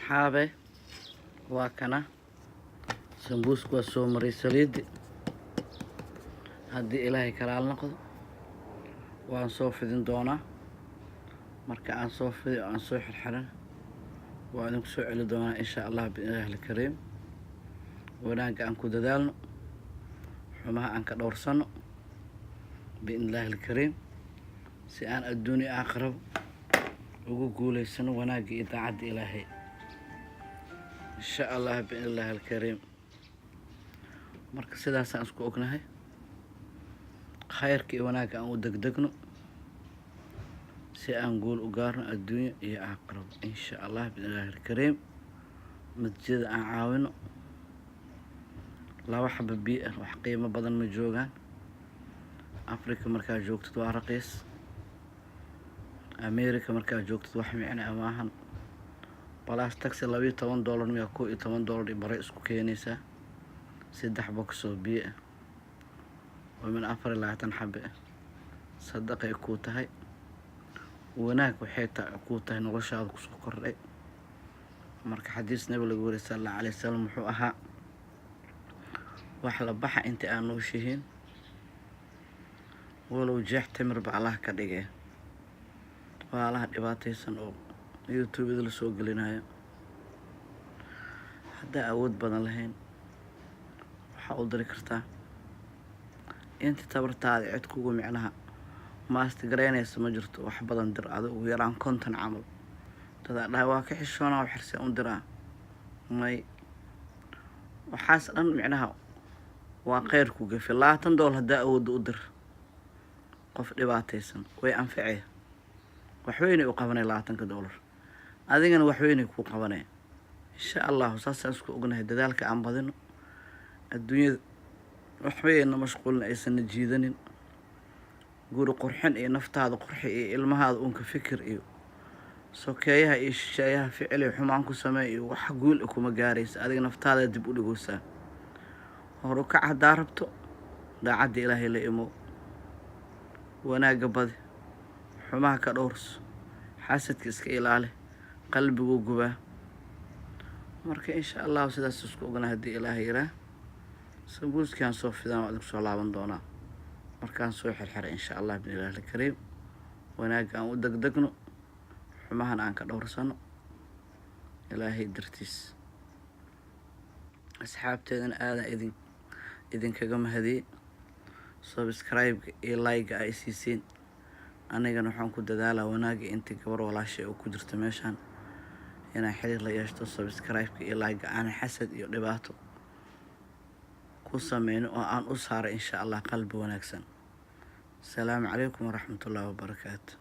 Asxaabe, waa kana sambuusku. Waa soo maray saliidi. Haddii Ilaahay kalaal noqdo, waan soo fidin doonaa. Marka aan soo fidiyo, aan soo xirxiran, waa idinku soo celi doonaa, insha Allah, biidnillahi alkariim. Wanaagga aan ku dadaalno, xumaha aan ka dhowrsano, biidnillahi alkariim, si aan adduunya aakhiraba ugu guulaysano wanaagga iyo daacadda Ilaahay, insha Allah, biidnillahi alkariim. Marka sidaasaan isku ognahay. Khayrka iyo wanaagga aan u degdegno si aan guul u gaarno adduunyo iyo aakhiraba, insha Allah, biidnillahi alkariim. Masjida aan caawino. 2 xaba biyo ah wax qiimo badan ma joogaan. Africa markaa joogtid waa raqiis, America markaa joogtid wax micno ah maahan. Plus tax $12 miya, $11 iyo baray isku keenaysaa 3 box oo biyo ah oo min 24 xabe ah. Sadaqay kuu tahay, wanaag waxay kuu tahay, noloshaada kusoo kordhay. Marka xadiis Nabi lagu wariy sala Allahu alayh wasalam wuxuu ahaa: wax la baxa inta aan nooshihiin, walow jeex timirba Allah ka dhigee. Walaalaha dhibaataysan oo YouTubada lasoo gelinayo, haddaa awood badan lahayn, waxaa u diri kartaa inta tabartaada. Cid kugu micnaha maastagaraynaysa ma jirto. Wax badan dir adi, ugu yaraan 50 camal. Dadaa dhahay: "Waa ka xishoonaa, xirse u diraa." May, waxaas dhan micnaha waa kheyr ku gafe. $20 haddaa awoodda, u dir qof dhibaataysan, way anficaya, waxweynay u qabanay $20-ka, adigana waxweynay kuu qabanaya, insha Allahu. Saasaan isku ognahay. Dadaalka aan badino. Adduunyada waxbayna mashquulin, aysanna jiidanin. Guri qurxin iyo naftaada qurxi iyo ilmahaada uunka fikir iyo sokeeyaha iyo shisheeyaha ficil iyo xumaan ku sameey iyo wax guul a kuma gaaraysa. Adiga naftaada dib u dhigaysaa. Horukac haddaa rabto, daacadda Ilaahay la imow, wanaagga badi, xumaha ka dhowrso, xasadka iska ilaali, qalbiguu gubaa. Marka insha Allahu sidaas isku ogna. Haddii Ilaahay yiraa, sambuuskaan soo fidaan, waa idinku soo laaban doonaa markaan soo xirxiray, insha Allah, biidnillahi alkariim. Wanaagga aan u degdegno, xumahan aan ka dhowrsano, Ilaahay dartiis. Asxaabteedana aadan idinkaga mahadiyey subscribe-ka iyo like-ga ay siisiin. Anigana waxaan ku dadaalaa wanaagga. Intii gabar walaashay oo ku jirta meeshaan inaan xiriir la yeeshto, subscribe-ka iyo like-ga aan xasad iyo dhibaato ku sameyno oo aan u saaray, insha Allah, qalbi wanaagsan. Asalaamu calaykum waraxmatullaahi wabarakaatu.